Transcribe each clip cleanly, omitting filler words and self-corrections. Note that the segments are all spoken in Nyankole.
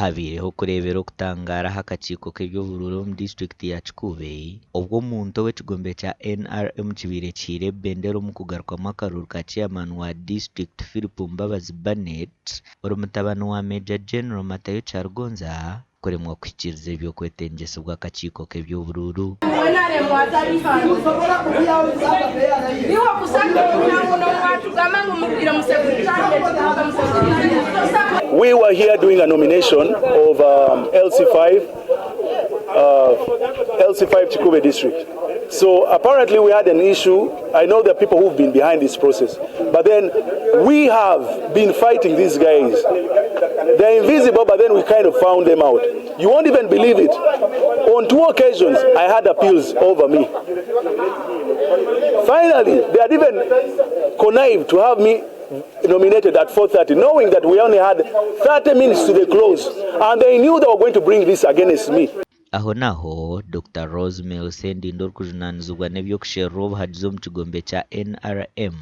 Habaireho okureebera okutangaara aha kakiiko k'eby'oburuuru omu disiturikiti ya Kikuube obwo omuntu ow'ekigombe kya NRM kibaire kihaire ebendera omu kugarukwamu akaruuru ka Chairman wa disiturikiti Philip Mbabazi Barnett ori mutabani wa Major General Matayo Kyaligonza kuremwa kuhikiiriza eby'okwetengyesibwa akakiiko k'eby'oburuuru. We were here doing a nomination of um, LC5, LC5 Kikuube district. So apparently we had an issue. I know there are people who've been behind this process. But then we have been fighting these guys. They're invisible, but then we kind of found them out. You won't even believe it. On two occasions, I had appeals over me. Finally, they had even connived to have me nominated at 4.30, knowing that we only had 30 minutes to the close. And they knew they were going to bring this against me. Aho n'aho, Dokita Rosemary Ssendindo orikujunaanizibwa n'eby'okusherura obuhagizi omu kigombe kya NRM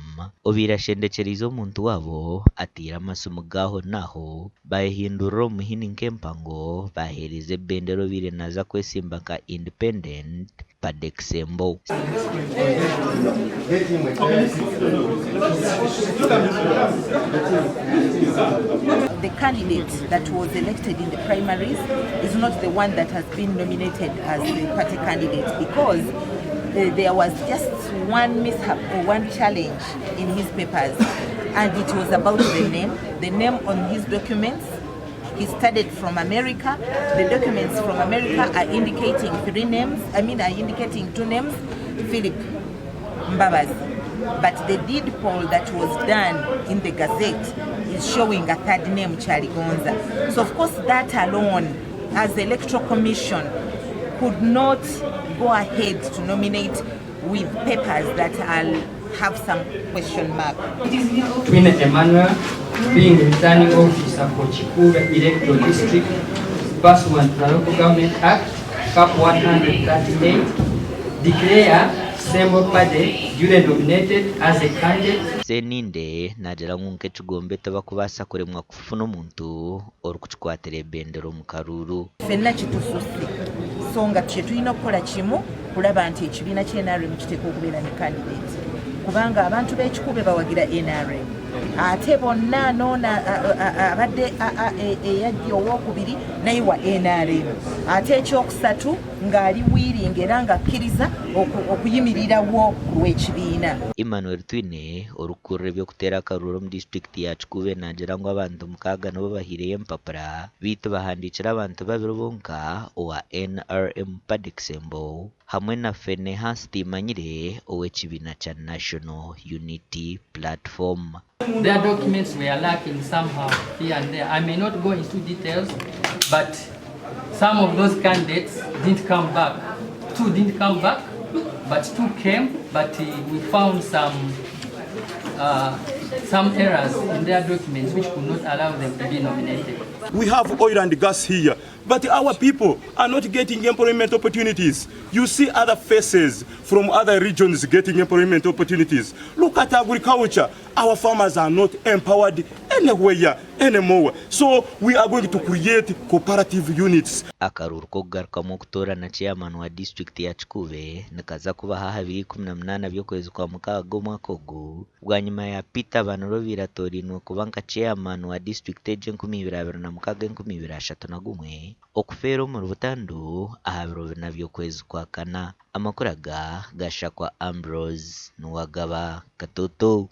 obaire ashendekyereize omuntu waabo ateire amasimu g'aho n'aho baayehindurira omu muhini nk'empango baaheereza ebendera obaire naaza kwesimba nka Independent Paddy Kisembo. The candidate that was elected in the primaries is not the one that has been nominated as the party candidate because uh, there was just one mishap or one challenge in his papers and it was about the name. The name on his documents he studied from America. The documents from America are indicating three names, I mean are indicating two names, Philip Mbabazi. But the deed poll that was done in the Gazette is showing a third name, Kyaligonza. So of course that alone, as the Electoral Commission, could not go ahead to nominate with papers that are, have some question mark. Twine Emmanuel, being returning officer for Kikuube Electoral District, pursuant to the Local Government Act, Cap 138, declare Sembo Paddy duly nominated as a candidate. Sseninde naagira ngu nk'ekigombe tibakubaasa kuremwa kufuna omuntu orikukikwatira ebendera omu karuuru. Ffenna kitususse so nga kyetulina okukola kimu kulaba nti ekibiina kya nrm kiteekwa okubeera ne candidate kubanga abantu b'ekikube bawagira nrm ate bonna noona abadde eyajja owokubiri naye wa nrm ate ekyokusatu ng'ali wiiringi era ng'akkiriza okuyimirirawo ku lw'ekibiina. Emmanuel Twine, orikukurira eby'okuteera akaruuru omu disiturikiti ya Kikuube naagira ngu abantu mukaaga nibo bahaireyo empapura beitu bahandiikire abantu babiri bonka owa NRM Paddy Kisembo hamwe na Phenehas Timanyire ow'ekibiina kya National Unity Platform. Their documents were lacking somehow here and there. I may not go into details, but some of those candidates didn't come back. Two didn't come back, but two came, but uh, we found some uh, some errors in their documents which could not allow them to be nominated. We have oil and gas here, but our people are not getting employment opportunities. You see other faces from other regions getting employment opportunities. Look at agriculture. Our farmers are not empowered anywhere anymore. So we are going to create cooperative units. Akaruuru k'okugarukamu okutoorana Chairman wa disiturikiti ya Kikuube nikaza kubaho aha biro 18 by'okwezi kwa Mukaaga omwaka ogu bwanyima ya Peter Banura obaire atoorainwe kuba nka Chairman wa disiturikiti egi 2026-2031 okufeera omuri butandu aha biro bina by'okwezi kwa Kana. Amakuru aga gashakwa Ambrose Nuwagaba Katoto.